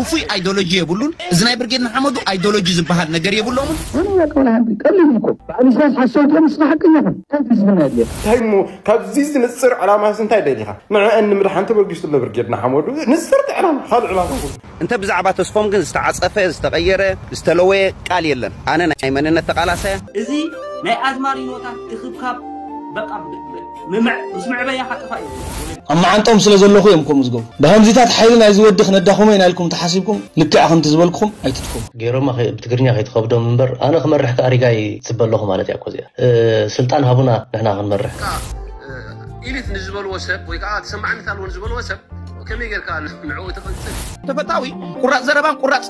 ፍሉይ ኣይዲዮሎጂ የብሉን። እዚ ናይ ብርጌድ ንሓመዱ ኣይዲዮሎጂ ዝበሃል ነገር የብሎምን። ምንም ያቀበል ሀንድ ቀልል እኮ በዓል ኢሳያስ ሓሰውቲ እዮም። ንስኻ ሓቀኛ ኹን። እንታይ ህዝብና የድልየካ? እንታይ እሞ ካብዚ ዝንፅር ዕላማስ እንታይ ደሊኻ? ንዕአን ንምድሓን ተበጊሱ ኣሎ ብርጌድ ንሓመዱ። ንፅርቲ ዕላማ፣ ካልእ ዕላማ የብሉን። እንተ ብዛዕባ ተስፎም ግን ዝተዓጸፈ፣ ዝተቐየረ፣ ዝተለወየ ቃል የለን። ኣነ ናይ መንነት ተቓላሳያ። እዚ ናይ ኣዝማሪኖታት እኽብካብ በቃ ብ- ብ- ምምዕ- ምስ ምዕበያ ካጠፋ እዩ። ኣብ መዓንጣኦም ስለ ዘለኹ እዮም ከምኡ ዝገብሩ። ብኸምዚታት ሓይሊ ናይዚ ወዲ ክነዳኹሞ ኢና ኢልኩም ተሓሲብኩም ልክዕ ከምቲ ዝበልኩኹም ኣይትድከሙ። ገይሮማ ከ- ብትግርኛ ከይትኸብዶም እምበር ኣነ ክመርሕ ከኣ ሪጋ ይጽበ ኣለኹ ማለት እያ እኮ እዚኣ። እ፣ ስልጣን ሃቡና ንሕና ክንመርሕ። ኢሊት ንዝበልዎ ሰብ ወይ ከዓ ተሰማዕነት ኣለዎ ንዝበልዎ ሰብ ከመይ ጌርካ ንዕኡ ተቐንጽል? ተፈታዊ ቁራጽ ዘረባን ቁራጽ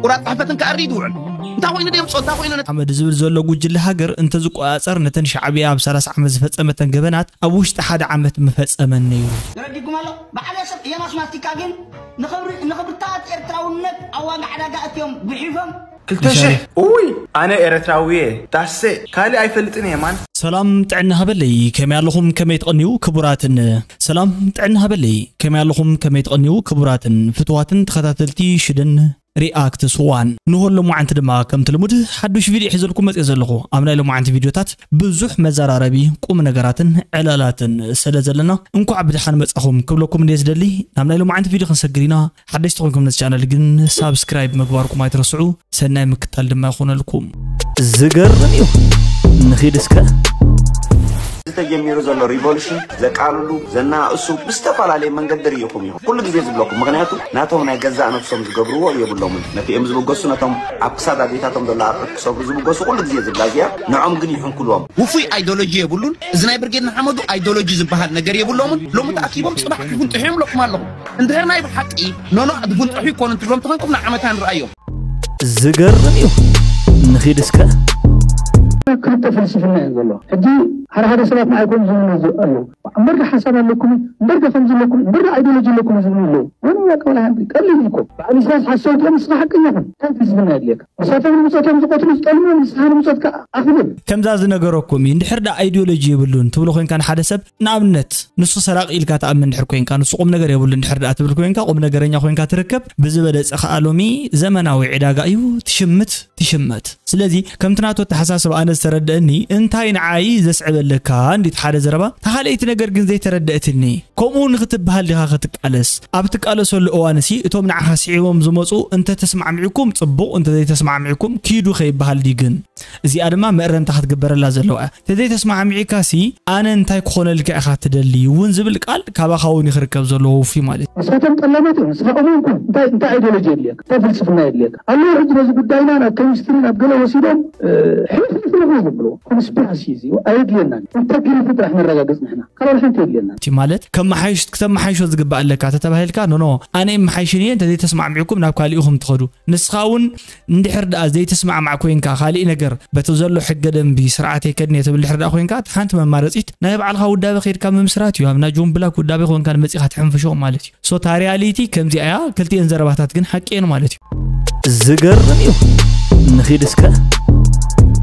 ቁራጽ ጽሕፈትን ከኣሪ ይውዕል። እንታይ ኮይኑ ደምጾ እንታይ ኮይኑ ነ- ሓመድ ዝብል ዘሎ ጉጅለ ሃገር እንተዝቆጻጸር ነተን ሻዕብያ ኣብ ሰላሳ ዓመት ዝፈጸመተን ገበናት ኣብ ውሽጢ ሓደ ዓመት ምፈጸመን ነይሩ። ተረዲኩም ኣሎ። በዓል ሰብ የማስ ማስቲካ ግን ንኽብሪ ንኽብርታት ኤርትራውነት ኣብ ዋጋ ዕዳጋ እትዮም ጉሒፎም። ክልተ ሽሕ። እውይ ኣነ ኤረትራዊ እየ። ዳሴ ካልእ ኣይፈልጥን እየ ማን። ሰላም ጥዕና ሃበለይ፣ ከመይ ኣለኹም? ከመይ ትቐንዩ ክቡራትን? ሰላም ጥዕና ሃበለይ፣ ከመይ ኣለኹም? ከመይ ትቐንዩ ክቡራትን ፍትዋትን ተኸታተልቲ ሽደን ሪኣክት ስዋን? ንሆ ሎማዓንቲ ድማ ከምቲ ልሙድ ሓዱሽ ቪድዮ ሒዘልኩም መፅየ ዘለኹ። ኣብ ናይ ሎማዓንቲ ቪድዮታት ብዙሕ መዘራረቢ ቁም ነገራትን ዕላላትን ስለ ዘለና እንኳዕ ብድሓን መጻኹም ክብለኩም እንደ ዝደሊ። ናብ ናይ ሎማዓንቲ ቪድዮ ክንሰግር ኢና። ሓደሽቲ ኮይንኩም ነዚ ቻነል ግን ሳብስክራይብ ምግባርኩም ኣይትረስዑ። ሰናይ ምክታል ድማ ይኾነልኩም። ዝገርም እዩ። ንኺድ እስከ። ዝተጀሚሩ ዘሎ ሪቮሉሽን ዘቃልሉ ዘናእሱ ብዝተፈላለየ መንገዲ ርኢኹም ኢኹም ኩሉ ግዜ ዝብለኩም። ምኽንያቱ ናቶም ናይ ገዛእ ነብሶም ዝገብርዎ የብሎምን። ነቲ እዮም ዝብገሱ ነቶም ኣብ ክሳድ ኣዴታቶም ዘሎ ኣርዑት ክሰብሩ ዝብገሱ ኩሉ ግዜ ዝብላ እዚኣ ንዖም ግን ይሕንኩልዎም። ውፉይ ኣይዲዮሎጂ የብሉን። እዚ ናይ ብርጌድ ንሓመዱ ኣይዲዮሎጂ ዝበሃል ነገር የብሎምን። ሎሚ ተኣኪቦም ጽባሕ ክፍንጥሑ እዮም ኢለኩም ኣለኹ። እንድሕር ናይ ብሓቂ ኖኖ ዝፍንጥሑ ይኮኑ እንትብሎም ተኾንኩም ንዓመታ ንርኣዮም። ዝገርም እዩ። ንኺድ እስከ። ክልተ ፍልስፍና እዩ ዘሎ። ሕጂ ሓደ ሓደ ሰባት ንዓይ ኮም ዝብሉ ኣለዉ። እምበር ዶ ሓሳብ ኣለኩም፣ እምበር ዶ ከምዚ ኣለኩም፣ እምበር ዶ ኣይዲዮሎጂ ኣለኩም ዝብሉ ኣለዉ። ወን ያቀበል ሓንቲ ቀሊል እዩ እኮ። በዓል ኢሳያስ ሓሰውቲ እዮም፣ ንስኻ ሓቀኛ ኩን። እንታይ ህዝብና የድልየካ? ንሳቶም ንብጾቶም ዝቐትሉ ዝጠልሙ እዮም፣ ንስኻ ንብጾትካ ኣኽብር። ከምዛ ዝነገረኩም እዩ። እንድሕር ደኣ ኣይዲዮሎጂ የብሉን ትብሎ ኮይንካ ንሓደ ሰብ፣ ንኣብነት ንሱ ሰራቂ ኢልካ ትኣምን እንድሕር ኮይንካ፣ ንሱ ቁም ነገር የብሉ እንድሕር ደኣ ትብል ኮይንካ፣ ቁም ነገረኛ ኮይንካ ትርከብ፣ ብዝበለጸ ከኣ ሎሚ ዘመናዊ ዕዳጋ እዩ፣ ትሽምት ትሽመት። ስለዚ ከምቲ ናቱ ኣተሓሳስባ ኣነ ዝተረደአኒ፣ እንታይ ንዓይ ዘስዕበለካ እንዲት ሓደ ዘረባ፣ እታ ካልኣይቲ ነገር ግን ዘይተረደእትኒ። ከምኡ ንኽትበሃል ዲኻ ክትቃለስ? ኣብ ትቃለሰሉ እዋንሲ እቶም ንዓኻ ስዒቦም ዝመጹ እንተ ተስማዕሚዕኩም ጽቡቕ፣ እንተ ዘይተስማዕሚዕኩም ኪዱ ከይበሃል ድዩ ግን? እዚኣ ድማ መእረምታ ክትግበረላ ዘለዋ እያ። ተዘይተስማዕሚዕካሲ ኣነ እንታይ ክኾነልካ ኢኻ ትደሊ እውን ዝብል ቃል ካባኻ እውን እዩ ክርከብ ዘለዎ ውፉይ ማለት እዩ። ንሳቶም ጠላማት እዮም። ንስኻ እሙን ኩን። እንታይ እንታይ ኣይዲዮሎጂ የድልየካ? እንታይ ፍልስፍና የድልየካ? ኣለዉ ሕጂ ነዚ ጉዳይና ናብ ኬሚስትሪ ናብ ገለ ወሲዶም እ፣ ሕልፍልፍልፍ ዘብልዎ ኮንስፒራሲ እዩ። ኣየድልየናን። ኢንተግሪቲ ጥራሕ ነረጋግጽ ንሕና። ካልእ ሓንቲ የድልየናን። እቲ ማለት ከመሓይሽ- ክተመሓይሾ ዝግባእ ኣለካ ተተባሂልካ ኖኖ ኣነ የመሓይሽን እየ እንተዘይተስማዕሚዕኩም ናብ ካሊእኹም ትኸዱ። ንስኻ እውን እንድሕር ደኣ ዘይተስማዕማዕ ኮይንካ፣ ካልእ ነገር በቲ ዘሎ ሕገ ደንቢ ስርዓት የከድን እየ ትብል እንድሕር ደኣ ኮይንካ፣ እታ ሓንቲ መማረጺት ናይ ባዕልኻ ውዳበ ከይድካ ምምስራት እዩ። ኣብ ናይ ጆን ብላክ ውዳበ ኮይንካ ንመጺኻ ትሕንፍሾ ማለት እዩ። ሶ እታ ሪያሊቲ ከምዚኣ እያ። ክልቲኤን ዘረባታት ግን ሓቂ እየን ማለት እዩ። ዝገርም እዩ። ንኺድ እስከ።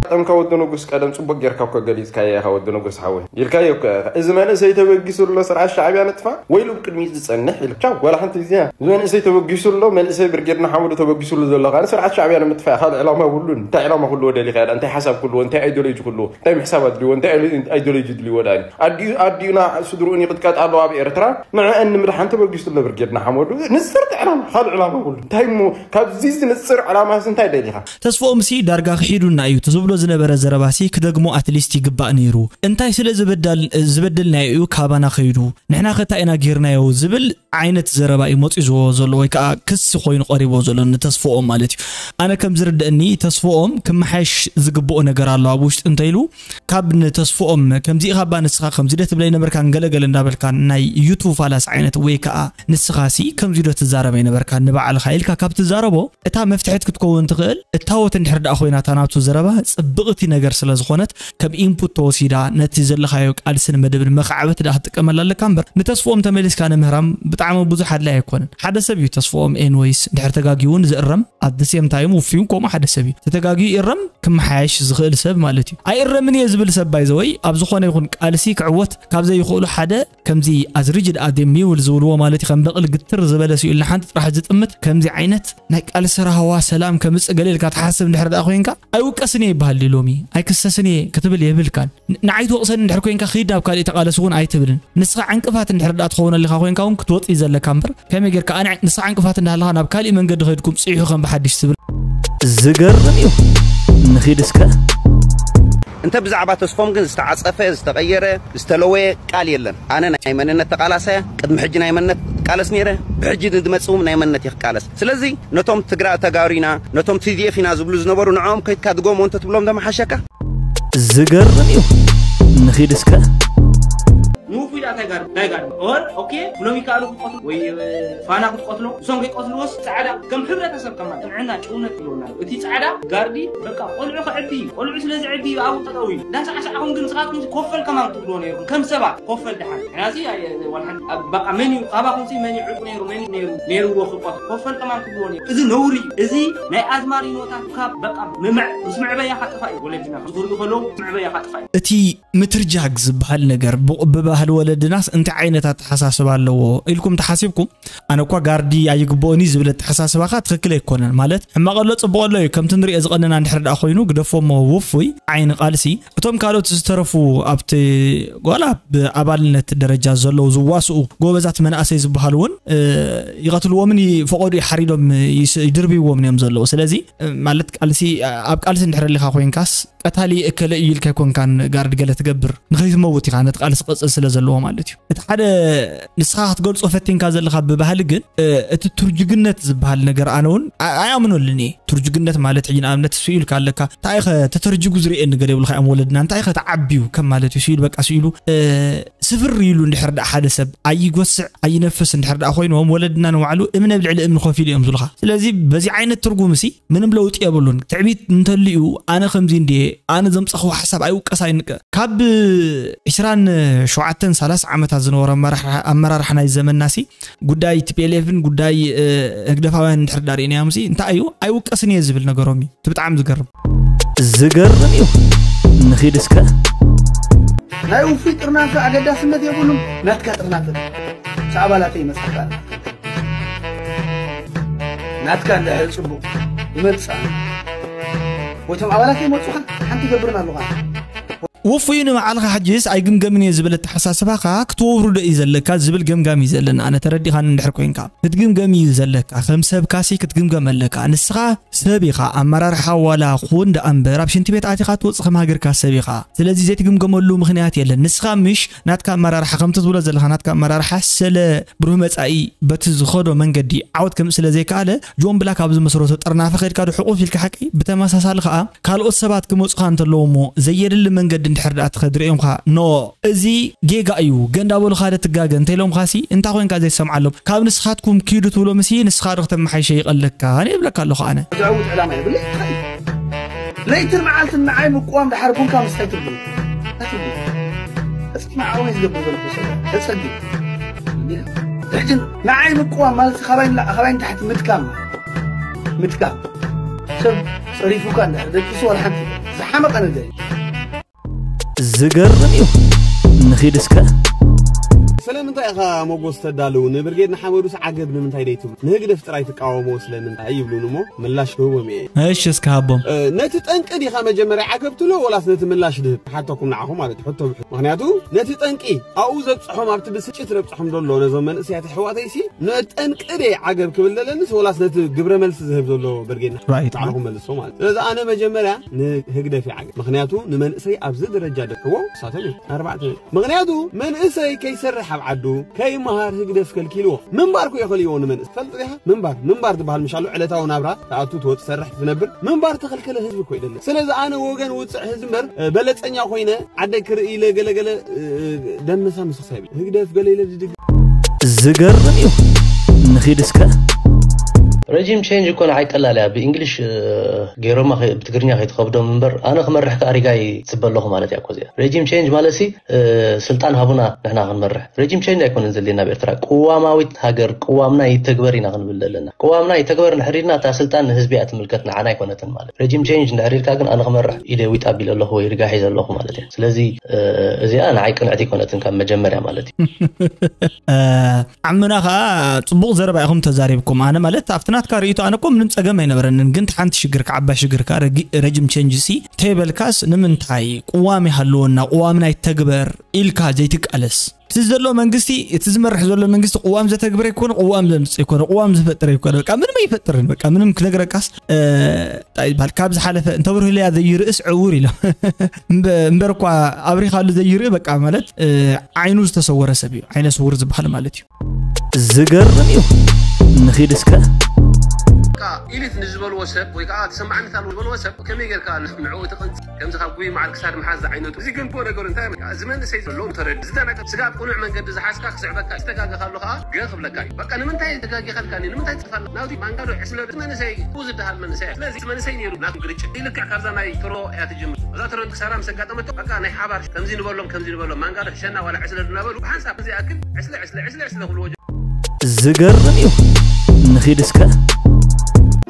ቀደም ካብ ወዲ ንጉስ ቀደም ጽቡቅ ጌርካ እኮ ገሊጽካዮ ኢኻ ወዲ ንጉስ ሓወይ። ኢልካዮ እኮ ኢኻ። እዚ መንእሰይ ተበጊሱ ኣሎ ስርዓት ሻዕብያ ንጥፋእ ወይ ኢሉ ብቅድሚት ዝጸንሕ ኢልካ ዋላ ሓንቲ እዚኣ። እዚ መንእሰይ ተበጊሱ ኣሎ፣ መንእሰይ ብርጌድ ንሓመዱ ተበጊሱ ኣሎ ዘሎ ከኣ ስርዓት ሻዕብያ ንምጥፋእ ካልእ ዕላማ የብሉን። እንታይ ዕላማ ክህልዎ ደሊኻ ኢኻ? እንታይ ሓሳብ ክህልዎ? እንታይ ኣይዲዮሎጂ ክህልዎ? እንታይ ምሕሳብ ኣድልይዎ? እንታይ ኣይዲዮሎጂ ድልይዎ ደኣ? ኣዲኡ ኣዲኡና ስድርኡን ይቕጥቀጥ ኣሎ ኣብ ኤርትራ። ንዕአን ንምድሓን ተበጊሱ ኣሎ ብርጌድ ንሓመዱ። ንጽርቲ ዕላማ፣ ካልእ ዕላማ የብሉን። እንታይ እሞ ካብዚ ዝንጽር ዕላማስ እንታይ ደሊኻ? ተስፍኦምሲ ዳርጋ ክሒዱና እዩ። እቲ ዝብሎ ዝነበረ ዘረባሲ ክደግሞ ኣትሊስት ይግባእ ነይሩ። እንታይ ስለ ዝበዳል- ዝበደልናዮ እዩ ካባና ከይዱ? ንሕና ከ እንታይ ኢና ጌርናዮ? ዝብል ዓይነት ዘረባ እዩ መፂዝዎ ዘሎ ወይ ከዓ ክሲ ኮይኑ ቀሪብዎ ዘሎ ንተስፍኦም ማለት እዩ። ኣነ ከም ዝርድእኒ ተስፍኦም ክመሓየሽ ዝግብኦ ነገር ኣሎ ኣብ ውሽጢ እንተኢሉ ካብ ንተስፍኦም ከምዚ ኢኻ እባ ንስኻ ከምዚ ዶ ትብለይ ነበርካን ገለገለ እንዳበልካ ናይ ዩቱብ ፋላስ ዓይነት ወይ ከዓ ንስኻሲ ከምዚ ዶ ትዛረብ ኣይነበርካን ንባዕልኻ ኢልካ ካብ ትዛረቦ እታ መፍትሕት ክትከውን ትኽእል እታወት እንድሕር ደኣ ኮይና እታ ናቱ ዘረባ ጽብቕቲ ነገር ስለ ዝኾነት፣ ከም ኢንፑት ተወሲዳ ነቲ ዘለኻዮ ቃልሲ ንመደብ ንመኻዕበት ደኣ ክትጥቀመላ ኣለካ እምበር፣ ንተስፍኦም ተመሊስካ ንምህራም ብጣዕሚ ብዙሕ ኣድላይ ኣይኮነን። ሓደ ሰብ እዩ ተስፍኦም ኤንወይስ፣ እንድሕር ተጋጊ እውን ዝእረም፣ ኣት ሴም ታይም ውፍዩ እውን ከምኡ ሓደ ሰብ እዩ። ተተጋጊ ይእረም፣ ክመሓየሽ ዝኽእል ሰብ ማለት እዩ። ኣይእረምን እየ ዝብል ሰብ ባይዘወይ ኣብ ዝኾነ ይኹን ቃልሲ ክዕወት ካብ ዘይኽእሉ ሓደ፣ ከምዚ ኣዝ ሪጅድ ኣዝ ሚውል ዝብልዎ ማለት እዩ፣ ከም በቕሊ ግትር ዝበለ ስዩ ኢልና ሓንቲ ጥራሕ ዝጥምት ከምዚ ዓይነት ናይ ቃልሲ ራህዋ ሰላም ከምጽእ ገለ ኢልካ ትሓስብ እንድሕር ደኣ ኮይንካ፣ ኣይውቀስን እየ ይበሃል ድዩ ሎሚ? ኣይክሰስን እየ ክትብል የብልካን። ን-፣ ንዓይ ትወቕሰኒ እንድሕር ኮይንካ፣ ኺድ ናብ ካልእ ተቓለስ እውን ኣይትብልን። ንስኻ ዕንቅፋት እንድሕር ደኣ ትኸውን ኣለኻ ኮይንካ እውን ክትወጽእ እዩ ዘለካ እምበር፣ ከመይ ጌርካ ኣነ ንስኻ ዕንቅፋት እንዳሃለኻ ናብ ካልእ መንገዲ ከይድኩም ጽይሑ ከም ብሓድሽ ትብል? ዝገርም እዩ። ንኺድ እስከ። እንተ ብዛዕባ ተስፎም ግን ዝተዓጸፈ፣ ዝተቐየረ፣ ዝተለወየ ቃል የለን። ኣነ ናይ መንነት ተቓላሳያ፣ ቅድሚ ሕጂ ናይ መንነት ቃለስ ነይረ፣ ብሕጂ ንድመጽእ እውን ናይ መንነት እየ ክቃለስ። ስለዚ ነቶም ትግራ ተጋሩ ኢና፣ ነቶም ቲ ዲ ኤፍ ኢና ዝብሉ ዝነበሩ ንዕኦም ከይድካ ድገሞ እንተ ትብሎም ደመሓሸካ። ዝገርም እዩ። ንኺድ እስከ። ንውፉይ ደኣ እንታይ ጋር እንታይ ጋር ኦር ኦኬ ብሎም ይከኣሉ ክትቀትሉ ወይ ፋና ክትቀትሎ እሶም ከይቀትልዎስ ጻዕዳ ከም ሕብረተሰብ ከማን ጥዕና ጭውነት ይብሉና። እቲ ጻዕዳ ጋርዲ በቃ ቆልዑ ከዕቢ ቆልዑ ስለ ዝዕቢ ኣብኡ ጠጠው እዩ። እንዳሳዕሳዕኹም ግን ንስኻትኩም ኮፈል ከማን ትብልዎ ነይርኩም ከም ሰባት ኮፈል ደሓን ሕናዚ በቃ መን እዩ ካባኹም ሲ መን እዩ ዕጡ ነይሩ መን እዩ ነይሩ ነይርዎ ክቆት ኮፈል ከማን ትብልዎ ነይሩ። እዚ ነውሪ እዩ። እዚ ናይ ኣዝማሪኖታት ካብ በቃ ምምዕ ምስ ምዕበያኻ ጥፋ እዩ። ወለድና ክዝርኡ ከለዉ ምስ ምዕበያኻ ጥፋ እዩ። እቲ ምትርጃግ ዝበሃል ነገር ብቕ-፣ ብባህሊ ወለድናስ እንታይ ዓይነት ኣተሓሳስባ ኣለዎ ኢልኩም ተሓሲብኩም? ኣነ እኳ ጋርዲ ኣይግብኦን እዩ ዝብል ኣተሓሳስባኻ ትኽክል ኣይኮነን። ማለት ሕማቕ ኣሎ ጽቡቕ ኣሎ እዩ። ከምቲ ንሪኦ ዝቐነና እንድሕር ደኣ ኮይኑ ግደፎ እሞ ውፉይ ዓይኒ ቃልሲ እቶም ካልኦት ዝተረፉ ኣብቲ ዋላ ብኣባልነት ደረጃ ዘለዉ ዝዋስኡ ጎበዛት መናእሰይ ዝበሃሉ እውን፣ እ፣ ይቐትልዎምን ይፈቐዱ ይሓሪዶም ይስ-፣ ይድርብይዎም እዮም ዘለዉ። ስለዚ፣ እ፣ ማለት ቃልሲ፣ ኣብ ቃልሲ እንድሕር ኣለኻ ኮይንካስ ቀታሊ እከለ እዩ ኢልካ ኣይኮንካን ጋርድ ገለ ትገብር። ንኸይትመውት ኢኻ ነቲ ቃልሲ ቅጽል ስለ ዘለዎ ማለት እዩ። እቲ ሓደ ንስኻ ክትገልጾ ፈቲንካ ዘለኻ ብባህሊ ግን፣ እ፣ እቲ ትርጅግነት ዝበሃል ነገር ኣነ እውን ኣ-፣ ኣይኣምነሉን እየ። ትርጅግነት ማለት ሕጂ ንኣብነት ስኢልካ ኣለካ። እንታይ ኢኸ ተተርጅጉ ዝርእየኒ ገለ ይብሉኻ እዮም ወለድና። እንታይ ኢኸ ተዓብዩ ከም ማለት እዩ። ስኢሉ በቃ ስኢሉ፣ እ፣ ስፍር ኢሉ እንድሕር ደኣ ሓደ ሰብ ኣይጎስዕ ኣይነፍስ እንድሕር ደኣ ኮይኖም ወለድና ንባዕሉ እምነ ብልዕሊ እምኒ ኮፍ ኢሉ እዮም ዝብሉኻ። ስለዚ በዚ ዓይነት ትርጉምሲ ምንም ለውጢ የብሉን። ትዕቢት እንተልዩ ኣነ ከምዚ እንድየ፣ ኣነ ዘምጻኽዎ ሓሳብ ኣይውቀስ ኣይንቀ። ካብ ዕስራን ሸውዓተን ሰላሳ ዓመታት ዝነበረ ኣመራርሓ፣ ኣመራርሓ ናይ ዘመንናሲ ጉዳይ ቲ ፒ ኤል ኤፍን ጉዳይ፣ እ፣ ህግደፋውያን እንድሕር ዳርእናዮምሲ እንታይ እዩ ኣይውቀስን እየ ዝብል ነገሮም እዩ። እቲ ብጣዕሚ ዝገርም። ዝገርም እዩ። ንኺድ እስከ። ናይ ውፉይ ጥርናፈ ኣገዳስነት የብሉን። ናትካ ጥርናፈ ምስ ኣባላተይ ይመጽኣካ። ናትካ እንድሕር ጽቡቕ ይመጽእ። ወይቶም ኣባላተይ ይመጹኻ ሓንቲ ይገብርን ኣለኻ። ውፉይ ንባዕልኻ ሕጅስ ኣይግምገምን እየ ዝብል ኣተሓሳስባኻ ክትወውርዶ እዩ ዘለካ ዝብል ገምጋም እዩ ዘለና። ኣነ ተረዲኻኒ እንድሕር ኮይንካ ክትግምገም እዩ ዘለካ። ከም ሰብካሲ ክትግምገም ኣለካ። ንስኻ ሰብ ኢኻ። ኣመራርሓ ዋላ ኩን ደኣ እምበር ኣብ ሽንቲ ቤት ኣቲኻ ትወጽእ ከም ሃገርካ ሰብ ኢኻ። ስለዚ ዘይትግምገመሉ ምኽንያት የለን። ንስኻ ምሽ ናትካ ኣመራርሓ ከምቲ ዝብሎ ዘለኻ ናትካ ኣመራርሓ ሰለ ብሩህ መጻኢ በቲ ዝኸዶ መንገዲ ዓወት ከምጽእ ስለ ዘይከኣለ ጆን ብላክ ኣብ ዝመስረቶ ጥርናፈ ከድካ ዶ ሕቑፍ ኢልካ ሓቂ ብተመሳሳሊ ከኣ ካልኦት ሰባት ክመጹኻ እንተለዉ እሞ ዘየድሊ መንገዲ እንድሕር ደኣ ትኸድ ርእዮምኻ ኖ እዚ ጌጋ እዩ ገንዳ በሉኻ ደ ትጋገ እንተኢሎምኻሲ እንታይ ኮይንካ ዘይሰምዓሎም ካብ ንስኻትኩም ኪዱ ትብሎምሲ ንስኻ ዶ ክተመሓይሸ ይቐለካ ኣነ ይብለካ ኣለኹ ኣነ። እዚ ዕዉት ዕላማ የብለይ። ለይትን መዓልትን ንዓይ ምቅዋም ድሓር ቡንካ ምስታይ ትብሉ። ኣትብሉ። እስኪ ንዓወይ ዝገብር ዘለኹ ሰብ ተጸጊ። ሕጂ ንዓይ ምቅዋም ማለት ካባይ ንላ-፣ ካባይ ንታሕቲ ምትካም ማለት። ምትካም። ሰብ ጸሪፉካ እንድሕር ደቂሱ ዋላ ሓንቲ ዝሓመቐ ነገር እዩ። ዝገርም እዩ። ንኺድ እስከ። ስለምንታይ ኢኻ ሞጎስ ተዳልው? ንብርጌድ ንሓመዱስ ዓገብ ንምንታይ ደይትብሉ? ንህግደፍ ጥራይ ትቃወሞ ስለምንታይ ይብሉን እሞ ምላሽ ክህቦም እየ። እሺ እስከ ሃቦም። እ፣ ነቲ ጠንቂ ዲኻ መጀመርያ ዓገብ ትብሎ ወላስ ነቲ ምላሽ ድህብ? ሓተኩም ንዓኹም ማለት እዩ። ሕቶ ብሕቶ። ምኽንያቱ ነቲ ጠንቂ ኣብኡ ዘብጽሖም ኣብቲ ብስጭት ዘብጽሖም ዘሎ ነዞም መንእሰያት ኣሕዋተይሲ ነቲ ጠንቂ ደይ ዓገብ ክብል ዘለንስ ወላስ ነቲ ግብረ መልሲ ዝህብ ዘሎ ብርጌድ ንሓመዱ? Right. ባዕልኹም መልሶ ማለት እዩ። ስለዚ ኣነ መጀመርያ ንህግደፍ ይዓገብ። ምኽንያቱ ንመንእሰይ ኣብዚ ደረጃ ደሕዎ ንሳቶም እዮም። ኣርባዕተ። ምኽንያቱ መንእሰይ ከይሰርሕ ኣብ ዓዱ ከይመሃር ህግደፍ ከልኪልዎ። ምንባር ኮ የኸልይዎ ንመንእሰይ። ፈልጥ ዲኻ? ምንባር፣ ምንባር ዝበሃል ምሻሉ ዕለታዊ ናብራ ትኣቱ ትወጽእ ትሰርሕ ትነብር። ምንባር ተኸልከለ ህዝቢ እኮ ይደለ። ስለዚ ኣነ ወገን ውጽዕ ህዝቢ እምበር፣ እ፣ በለጸኛ ኮይነ ዓደይ ክርኢ ኢለ ገለ ገለ፣ እ፣ ደመሳ ምስክሳብ ኢለ። ህግደፍ ገለ ኢለ ዝድግ ዝገርም እዩ። ንኺድ እስከ። Regime change እኮ ንዓይ ቀላል እያ። ብእንግሊሽ ገይሮማ ብትግርኛ ከይትኸብዶም እምበር፣ ኣነ ክመርሕ ከኣ ሪጋይ ጽበ ኣለኹ ማለት እያ እኮ እዚኣ። Regime change ማለት ሲ ስልጣን ሃቡና ንሕና ክንመርሕ። Regime change ኣይኮነን ዘድልየና ኣብ ኤርትራ። ቅዋማዊት ሃገር፣ ቅዋምና ይተግበር ኢና ክንብል ዘለና። ቅዋምና ይተግበር እንድሕር ኢልና፣ እታ ስልጣን ንህዝቢ እያ ትምልከት፣ ንዓና ኣይኮነትን ማለት። Regime change እንድሕር ኢልካ ግን፣ ኣነ ክመርሕ ኢደ ዊጥ ኣቢለ ኣለኹ ወይ ሪጋ ሒዘ ኣለኹ ማለት እዩ። ስለዚ እዚኣ ንዓይ ቅንዕቲ ኣይኮነትን ካብ መጀመርያ ማለት እዩ። ዓምና ከዓ ጽቡቕ ዘረባ ኢኹም ተዛሪብኩም። ኣነ ማለት ኣብቲ ናትካ ርእይቶ ኣነ እኮ ምንም ጸገም ኣይነበረንን፣ ግን ሓንቲ ሽግር ከዓባ ሽግር ከዓ Regime change ሲ ተይበልካስ ንምንታይ ቅዋም ይሃልወና፣ ቅዋምና ይተግበር ኢልካ ዘይትቃለስ? እቲ ዘሎ መንግስቲ፣ እቲ ዝመርሕ ዘሎ መንግስቲ ቅዋም ዘተግብር ኣይኮነ፣ ቅዋም ዘምጽእ ኣይኮነ፣ ቅዋም ዝፈጥር ኣይኮነ። በቃ ምንም ኣይፈጥርን። በቃ ምንም ክነግረካስ እንታይ ይባል፣ ካብ ዝሓለፈ እንተብርህለያ ዘይርእስ ዕውር ኢሎም እምበር እኳ ኣብሪኻሉ ዘይርኢ፣ በቃ ማለት ዓይኑ ዝተሰወረ ሰብ እዩ፣ ዓይነ ስውር ዝበሃል ማለት እዩ። ዝገርም እዩ። ንኺድ እስከ ኢሊት ንዝበልዎ ሰብ ወይ ከዓ ተሰማዕነት ኣለዎ ዝበልዎ ሰብ ከመይ ጌርካ ንዕኡ ትቕንጽ? ከምዚ ካብ ጉይ መዓል ክሳድ ምሓዝ ዝዓይነቱ። እዚ ግን እኮ ነገሩ እንታይ፣ እዚ መንእሰይ ዘሎ ተረድ ዝደናገር ስጋብ ቅኑዕ መንገዲ ዝሓዝካ ክስዕበካ ዝተጋገኻ ኣሎ ከዓ ገ ክብለካ እዩ። በቃ ንምንታይ ተጋጊኻልካ? ንምንታይ ትፅፋል? ናብቲ ማንጋዶ ዕስለ መንእሰይ ዝደሃል መንእሰይ። ስለዚ መንእሰይ ነይሩ ናቱ ግርጭት ልክዕ ካብዛ ናይ ትሮ እያ ትጅምር። እዛ ትሮ ክሳራ ምስ ኣጋጠመቶ በቃ ናይ ሓባር ከምዚ ንበሎም ከምዚ ንበሎም ማንጋዶ ሕሸና ዋላ ዕስለ እናበሉ ብሓንሳብ እዚ ኣክል ዕስለ ዕስለ ዕስለ ዕስለ ክብልዎ ዝገርም እዩ። ንኺድ እስከ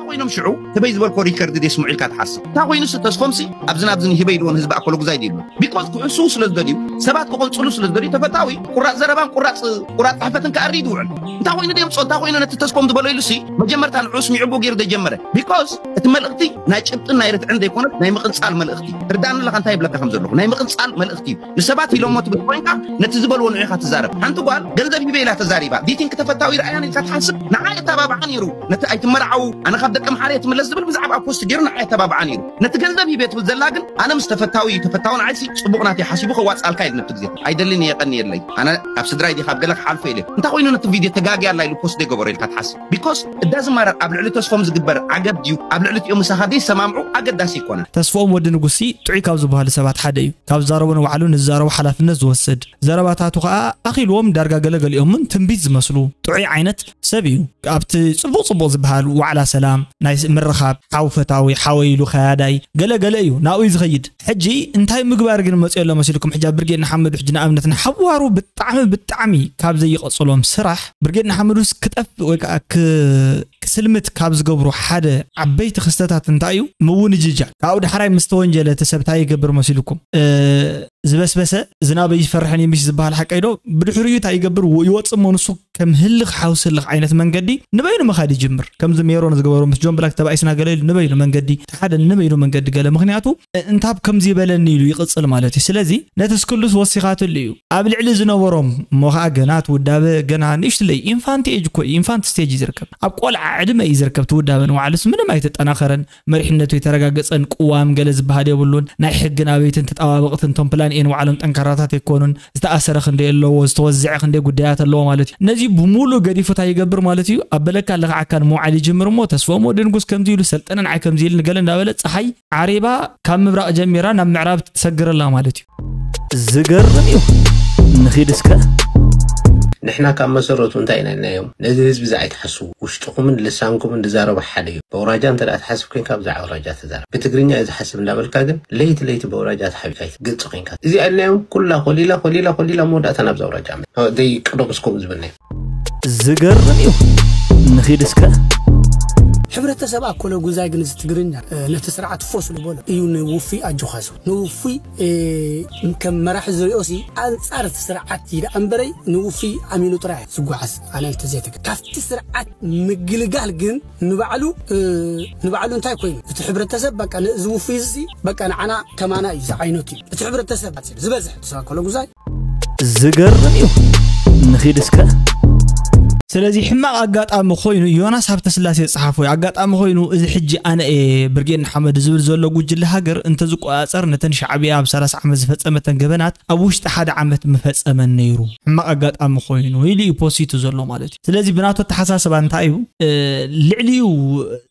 ኮይኖም ሽዑ ህበይ ዝበልኮ ሪከርድ ደስ ሙዒልካ ትሓስብ እንታይ ኮይኑ ሲ ተስፎምሲ ኣብዚ ናብዚ ንህበይ ድዎ ንህዝቢ ኣኮሎ ጉዛይ ድሉ ቢኮዝ ክሕስው ስለ ዝደልዩ ሰባት ክቐንፅሉ ስለ ዝደልዩ ተፈታዊ ቁራፅ ዘረባን ቁራፅ ቁራፅ ፅሕፈትን ከኣሪ ይውዕል እንታይ ኮይኑ ደምፆ እንታይ ኮይኑ ነቲ ተስፎም ዝበሎ ኢሉ ሲ መጀመርታ ንዑ ስሚዑ ገይሩ ደጀመረ ቢኮዝ እቲ መልእኽቲ ናይ ጭብጥን ናይ ርትዕን ዘይኮነት ናይ ምቕንፃል መልእኽቲ ትርዳኒ ኣለካ እንታይ ይብለካ ከም ዘለኹ ናይ ምቕንፃል መልእኽቲ እዩ ንሰባት ኢሎሞ ትብል ኮይንካ ነቲ ዝበልዎ ንዑ ኢኻ ትዛረብ ሓንቲ ጓል ገንዘብ ሂበ ኢላ ተዛሪባ ዲቲንክ ተፈታዊ ረኣያን ኢልካ ትሓስብ ንዓ የተባብዓ ነይሩ ነቲ ኣይትመርዓው ኣነ ካብ ደቂ ምሓረ ትምለስ ዝብል ብዛዕባ ፖስት ገይሩ ንዓ የተባብዓ ነይሩ ነቲ ገንዘብ ሂበ ትብል ዘላ ግን ኣነ ምስ ተፈታዊ እዩ ተፈታዊ ንዓይሲ ፅቡቕ ናት ሓሲቡ ከዋፅኣልካ ኢል ነብቲ ግዜ ኣይደልን እየ ቀንየለይ ኣነ ካብ ስድራይ ዲ ካብ ገለ ክሓልፎ ኢለ እንታይ ኮይኑ ነቲ ቪድዮ ተጋግያ ኣላ ኢሉ ፖስት ዘይገበሮ ኢልካ ትሓስብ because it doesn't matter ኣብ ልዕሊ ተስፎም ዝግበር ዓገብ ድዩ ኣብ ልዕሊ ቲኦም ምሳኻ ዘይሰማምዑ ኣገዳሲ ኣይኮነን። ተስፎም ወዲ ንጉሲ ጥዑይ ካብ ዝበሃሉ ሰባት ሓደ እዩ። ካብ ዝዛረቦ ንባዕሉ ንዝዛረቦ ሓላፍነት ዝወስድ፣ ዘረባታቱ ከኣ ኣኺልዎም ዳርጋ ገለገሊኦም እውን ትንቢት ዝመስሉ ጥዑይ ዓይነት ሰብ እዩ። ኣብቲ ጽቡቕ ጽቡቕ ዝበሃል ዋዕላ ሰላም፣ ናይ ምርኻብ፣ ሓው ፈታዊ፣ ሓወይ ኢሉ ከያዳይ፣ ገለ ገለ እዩ ናብኡ እዩ ዝኸይድ። ሕጂ እንታይ ምግባር ግን መጽዮ ኣሎ መሲልኩም? ሕጂ ኣብ ብርጌድ ንሓመዱ ሕጂ ንኣብነት ንሓዋሩ ብጣዕሚ ብጣዕሚ ካብ ዘይቐጽሎም ስራሕ ብርጌድ ንሓመዱስ ክጠፍእ ወይ ከዓ ክ- ክስልምት ካብ ዝገብሩ ሓደ ዓበይቲ ክስተታት እንታይ እዩ? ምውንጅጃ። ካብኡ ዳሕራይ ምስ ተወንጀለ እቲ ሰብ እንታይ ይገብር መሲልኩም? እ፣ ዝበስበሰ ዝናብ ይፈርሐን እዩ ምሽ ዝበሃል ሓቀይ ዶ? ብድሕሪኡ እንታይ ይገብር? ይወጽእ እሞ ንሱ ከም ህልኽ ሓውሲ ህልኽ ዓይነት መንገዲ ንበይኑ ምኻድ ይጅምር። ከምዚ ሜሮን ዝገበሮ ምስ ጆን ብላክ ተባኢስና ገለ ኢሉ ንበይኑ መንገዲ፣ እቲ ሓደ ንበይኑ መንገዲ ገለ። ምኽንያቱ እ፣ እንታብ ከምዚ ይበለኒ ኢሉ ይቕጽል ማለት እዩ። ስለዚ ነቲ ስክሉስ ወሲኻትሉ እዩ። ኣብ ልዕሊ ዝነበሮም እሞ ኸዓ ገና እቲ ውዳበ ገና ንእሽትለይ ኢንፋንት ኤጅ እኮ እዩ፣ ኢንፋንት ስቴጅ እዩ ዝርከብ። ኣብ ቆልዓ ዕድመ እዩ ዝርከብ እቲ ውዳበ ንባዕሉስ ምንም ኣይተጠናኸረን። መሪሕነቱ የተረጋገጸን ቅዋም ገለ ዝበሃል የብሉን። ናይ ሕግን ኣበይትን ተጠባበቕትን እቶም ፕላን ኤ ንባዕሎም ጠንካራታት ኣይኮኑን። ዝተኣሰረ ክንደይ ኣለዎ፣ ዝተወዝዐ ክንደይ ጉዳያት ኣለዎ ማለት እዩ። ነዚ ብሙሉእ ገዲፉ እንታይ ይገብር ማለት እዩ? ኣብ በለካ ኣለኽዓካን ምውዓል ይጅምር እሞ ተስፎም ወዲ ንጉስ ከምዚ ኢሉ ሰልጠነ ንዓይ ከምዚ ኢሉ ንገለ እንዳበለ ፀሓይ ዓሪባ ካብ ምብራቕ ጀሚራ ናብ ምዕራብ ትሰግር ኣላ ማለት እዩ። ዝገርም እዩ። ንኺድ እስከ ንሕና ካብ መሰረቱ እንታይ ኢና ኢልናዮም? ነዚ ህዝቢ እዚ ኣይትሓስዉ፣ ውሽጥኹምን ልሳንኩምን ዝዛረቦ ሓደ እዩ። በውራጃ እንተ ደኣ ትሓስብ ኮይንካ ብዛዕባ ኣውራጃ ተዛረብ። ብትግርኛ እዩ ዝሓስብ እንዳበልካ ግን ለይቲ ለይቲ በውራጃ ተሓቢካ ኣይትግልጽ ኮይንካ። እዚኣ ኢልናዮም ኩላ ኮሊላ ኮሊላ ኮሊላ መወዳእታ ናብዛ ኣውራጃ መ-፣ ደይ ቅደም እስኩም ዝብልናዮም። ዝገርም እዩ። ንኺድ እስከ ሕብረተሰብ ኣኮሎ ጉዛይ ግን እዚ ትግርኛ እ፣ ነቲ ስርዓት ፎ ስሉ በሎ እዩ ንውፉይ ኣጆኻሱ ንውፉይ እ፣ ከም መራሒ ዝሪኦ ሲ ኣንጻር እቲ ስርዓት እዩ ደኣ እምበረይ ንውፉይ ኣሚኑ ጥራይ ዝጓዓዝ ኣነ እንተዘይተገ ካብቲ ስርዓት ምግልጋል ግን ንባዕሉ እ፣ ንባዕሉ እንታይ ኮይኑ እቲ ሕብረተሰብ በቃ ነዚ ውፉይ እዚ በቃ ንዓና ከማና እዩ ዝዓይነቱ እዩ እቲ ሕብረተሰብ ዝበዝሕ ተሰብ ኣኮሎ ጉዛይ ዝገርም እዩ። ንኺድ እስከ ስለዚ ሕማቕ ኣጋጣሚ ኮይኑ ዮናስ ሃብተስላሴ ጸሓፎ እዩ። ኣጋጣሚ ኮይኑ እዚ ሕጂ ኣነ እየ ብርጌድ ንሓመዱ ዝብል ዘሎ ጉጅለ ሃገር እንተዝቆጻጸር ነተን ሻዕብያ ኣብ ሰላሳ ዓመት ዝፈጸመተን ገበናት ኣብ ውሽጢ ሓደ ዓመት ምፈጸመን ነይሩ። ሕማቕ ኣጋጣሚ ኮይኑ ኢሉ እዩ ፖሲቱ ዘሎ ማለት እዩ። ስለዚ ብናቱ ኣተሓሳስባ እንታይ እዩ? እ፣ ልዕሊኡ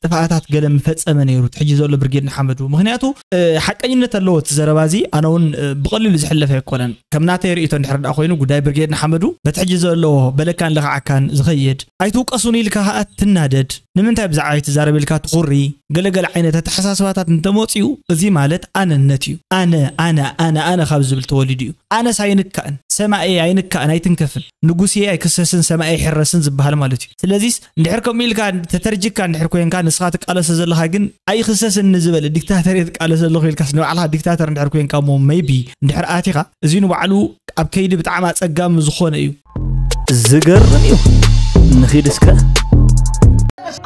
ጥፍኣታት ገለ ምፈጸመ ነይሩ እቲ ሕጂ ዘሎ ብርጌድ ንሓመዱ። ምኽንያቱ እ፣ ሓቀኝነት ኣለዎ እቲ ዘረባ እዚ። ኣነ እውን እ፣ ብቐሊሉ ዝሕለፍ ኣይኮነን። ከም ናተይ ርእይቶ እንድሕር ደኣ ኮይኑ ጉዳይ ብርጌድ ንሓመዱ በቲ ሕጂ ዘለዎ በለካን ለኽዓካን ትኸይድ። ኣይትውቀሱን ኢልካ ከኣ ትናደድ። ንምንታይ ብዛዕባ ኣይትዛረብ ኢልካ ትኹሪ? ገለገለ ዓይነት ኣተሓሳስባታት እንተመፅኡ፣ እዚ ማለት ኣነነት እዩ። ኣነ ኣነ ኣነ ኣነ ካብ ዝብል ተወሊዱ እዩ። ኣነስ ኣይንካእን፣ ሰማኤ ኣይንካእን፣ ኣይትንከፍን፣ ንጉስየ ኣይክሰስን፣ ሰማኤ ኣይሕረስን ዝበሃል ማለት እዩ። ስለዚስ እንድሕር ከምኡ ኢልካ ተተርጅካ እንድሕር ኮንካ፣ ንስኻ ትቃለሶ ዘለኻ ግን ኣይኽሰስን ንዝበለ ዲክታተር እየ ትቃለስ ዘለኹ ኢልካስ ንባዕልኻ ዲክታተር እንድሕር ኮንካ እሞ maybe እንድሕር ኣቲኻ፣ እዚ ንባዕሉ ኣብ ከይዲ ብጣዕሚ ኣጸጋሚ ዝኾነ እዩ። ዝገርም እዩ። ንኺድ እስከ።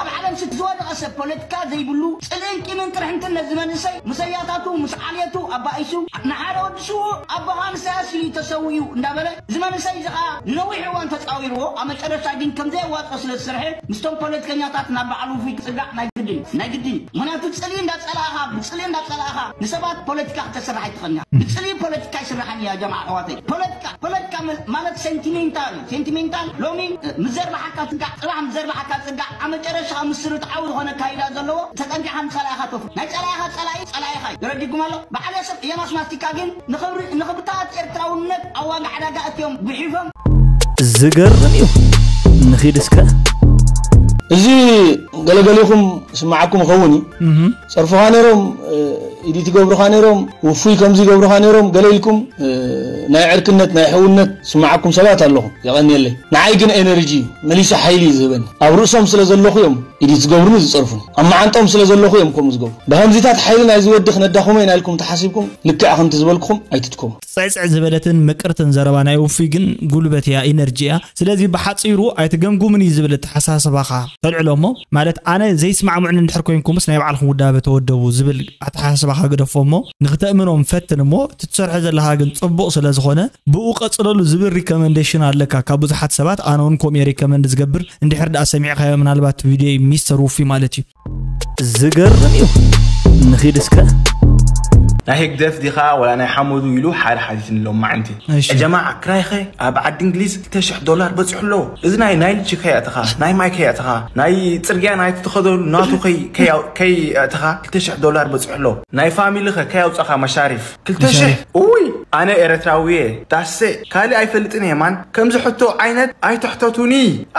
ኣብ ዓለም ስት ዝወደቐ ሰብ ፖለቲካ ዘይብሉ ጽልእን ቂምን ጥርሕንትን ነዚ መንእሰይ ምስ ኣያታቱ ምስ ዓልየቱ ኣባኢሱ ንሓደ ወዲ ሽዎ ኣቦኻ ንሳያስ እዩ ተሰዊኡ እንዳበለ እዚ መንእሰይ እዚ ኸዓ ንነዊሕ እዋን ተጻዊርዎ ኣብ መጨረሻ ግን ከም ዘየዋጽኦ ስለ ዝሰርሐ ምስቶም ፖለቲከኛታት ናብ በዓል ውፉይ ክጽጋዕ ናይ ግድን ናይ ግድን ምኽንያቱ ጽልኢ እንዳጸላእኻ ብጽልኢ እንዳጸላእኻ ንሰባት ፖለቲካ ክተስርሕ ኣይትኽእልን ኢኻ። ብጽልኢ ፖለቲካ ኣይስራሕን እዩ ያ ጀማዓ ኣሕዋተይ። ፖለቲካ ፖለቲካ መ- ማለት ሴንቲሜንታል እዩ። ሴንቲሜንታል ሎሚ እ፣ ምስ ዘርባሓካ ትጋዕ፣ ጽባሕ ምስ ዘርባሓካ ትጋዕ፣ ኣብ መጨረሻ ምስ ርትዓዊ ዝኾነ ኣካይዳ ዘለዎ ተጸንቂኻ ንጸላኢኻ ተፍሩ። ናይ ጸላኢኻ ጸላኢ ጸላኢኻ እዩ። ተረዲእኩም ኣሎ? በዓል የሰብ እየማስ ማስቲካ ግን ንኽብሪ ንኽብርታት ኤርትራውነት ኣብ ዋጋ ዕዳጋ እትዮም ጉሒፎም ዝገርም እዩ። ንኺድ እስከ። እዚ ገለገሊኹም ስማዓኩም ይኸውን እዩ። እህ ጸርፉኻ ነይሮም፣ እ፣ ኢዲት ይገብሩኻ ነይሮም፣ ውፉይ ከምዚ ይገብሩኻ ነይሮም፣ ገለ ኢልኩም፣ እ፣ ናይ ዕርክነት ናይ ሕውነት ስማዓኩም ሰባት ኣለኹም። የቐንየለይ። ንዓይ ግን ኤነርጂ እዩ፣ መሊሱ ሓይሊ እዩ ዝህበኒ። ኣብ ርእሶም ስለ ዘለኹ እዮም ኢዲት ዝገብሩኒ ዝጸርፉኒ። ኣብ መዓንጦም ስለ ዘለኹ እዮም ከምኡ ዝገብሩ። ብኸምዚታት ሓይሊ ናይዚ ወዲ ክነዳኹሞ ኢና ኢልኩም ተሓሲብኩም፣ ልክዕ ከምቲ ዝበልኩኹም ኣይትድከሙ። ጽዕጽዕ ዝበለትን ምቅርትን ዘረባ ናይ ውፉይ ግን ጉልበት እያ፣ ኢነርጂ እያ። ስለዚ ብሓጺሩ ኣይትገምጉምን እዩ ዝብል ኣተሓሳስባኻ ተልዕሎ እሞ፣ ማለት ኣነ ዘይስማዕምዑኒ እንድሕር ኮይንኩምስ ናይ ባዕልኹም ውዳበ ተወደቡ ዝብል ኣተሓሳስባኻ ግደፎ እሞ፣ ንኽተእምኖም ፈትን እሞ፣ እቲ ትሰርሖ ዘለኻ ግን ጽቡቕ ስለ ዝኾነ ብኡ ቀጽለሉ ዝብል ሪከመንዴሽን ኣለካ ካብ ብዙሓት ሰባት። ኣነ እውን ከምኡ እየ ሪከመንድ ዝገብር። እንድሕር ደኣ ሰሚዕካዮ ምናልባት ቪድዮ ሚስተር ውፉይ ማለት እዩ። ዝገርም እዩ። ንኺድ እስከ። ናይ ህግደፍ ዲኻ ወላ ናይ ሓመዱ ኢሉ ሓደ ሓቲትኒ ሎማዓንቲ። እሺ። ጀማዓ ክራይኸ ኣብ ዓዲ እንግሊዝ ክልተ ሽሕ ዶላር በፂሑ ኣሎ። እዚ ናይ ናይል ቺ ከይኣተኻ፣ ናይ ማይ ከይኣተኻ፣ ናይ ፅርግያ ናይ ትኸደሉ ናቱ ከይ- ከይ- ከይኣተኻ ክልተ ሽሕ ዶላር በፂሑ ኣሎ። ናይ ፋሚሊኸ ከይ ኣውፃኻ መሻሪፍ ክልተ ሽሕ። መሻሪፍ። እውይ ኣነ ኤረትራዊ እየ ዳሴ ካሊእ ኣይፈልጥን እየ ማን። ከምዚ ሕቶ ዓይነት ኣይትሕተቱኒ፣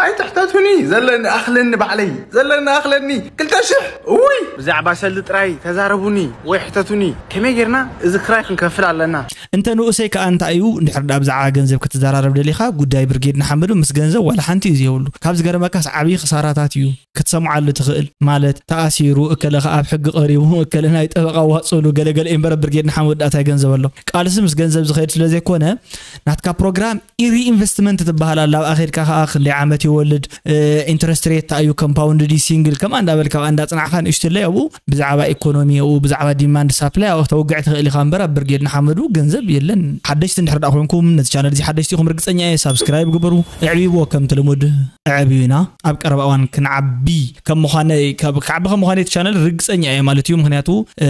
ኣይትሕተቱኒ። ዘለኒ ኣኽለኒ ባዕለይ፣ ዘለኒ ኣኽለኒ ክልተ ሽሕ። እውይ ብዛዕባ ሰልዲ ጥራይ ተዛረቡኒ ወይ ሕተቱኒ። ከመይ ጌርና እዚ ክራይ ክንከፍል ኣለና? እንተ ንኡሰይ ከኣ እንታይ እዩ፣ እንድሕር ደኣ ብዛዕባ ገንዘብ ክትዘራረብ ደሊኻ፣ ጉዳይ ብርጌድ ንሓመዱ ምስ ገንዘብ ዋላ ሓንቲ እዩ ዘይብሉ። ካብ ዝገርመካስ ዓብዪ ክሳራታት እዩ ክትሰምዓሉ ትኽእል። ማለት ተኣሲሩ፣ እከለ ከኣ ኣብ ሕጊ ቀሪቡ፣ እከለ ናይ ጠበቃ ዋጽሉ፣ ገለገለ እምበር ብርጌድ ንሓመዱ ደኣ እንታይ ገንዘብ ኣሎ? ቃልሲ ምስ ገንዘብ ዝኸይድ ስለ ዘይኮነ፣ ናትካ ፕሮግራም ኢሪኢንቨስትመንት ትበሃል ኣላ። ኣብኣ ኸይድካ ከኣ ክንደይ ዓመት ይወልድ፣ እ፣ ኢንትረስት ሬት እንታይ እዩ፣ ኮምፓውንድ ድዩ ሲንግል፣ ከምኣ እንዳበልካ ኣብኣ እንዳጽናዕካ ንእሽትለይ ኣብኡ ብዛዕባ ኢኮኖሚ ኣብኡ ብዛዕባ ዲማንድ ሳፕላይ ኣብኡ ክተውግዕ ትኽእል ኢኻ እምበር ኣብ ብርጌድ ንሓመዱ ገንዘብ የለን። ሓደሽቲ እንድሕር ደኣ ኮይንኩም ነዚ ቻነል እዚ ሓደሽቲ ኢኹም ርግጸኛ እየ ሳብስክራይብ ግበሩ፣ ኣዕብይዎ ከምቲ ልሙድ ኣዕብዩና ኣብ ቀረባ እዋን ክንዓቢ ከም ምዃነይ ካብ- ክዓቢ ከም ምዃነይ እቲ ቻነል ርግጸኛ እየ ማለት እዩ። ምኽንያቱ እ፣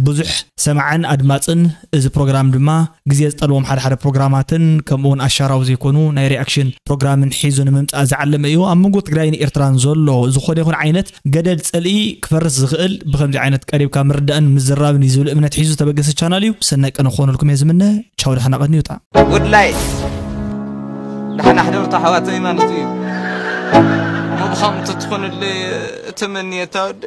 ብዙሕ ሰማዕን ኣድማጽን እዚ ፕሮግራም ድማ ግዜ ዝጠልቦም ሓደ ሓደ ፕሮግራማትን ከምኡ እውን ኣሻራዊ ዘይኮኑ ናይ ሪኣክሽን ፕሮግራምን ሒዙ ንምምጻእ ዝዓለመ እዩ። ኣብ መንጎ ትግራይን ኤርትራን ዘሎ ዝኾነ ይኹን ዓይነት ገደል ጸልኢ ክፈርስ ዝኽእል ብኸምዚ ዓይነት ቀሪብካ ምርዳእን ምዝራብን እዩ ዝብል እምነት ሒዙ ዝተበገሰ ቻናል እዩ። ሰናይ ቀነ ክኾነልኩም እየ ዝምነ። ቻው፣ ደሓና ቀንዩ። ጣ ጉድ ላይት ደሓና ሕደሩ ኣሕዋተይ ማለት እዩ። እሞ ብኸምኡ ተትኾኑለይ እትምንየታ ወዲ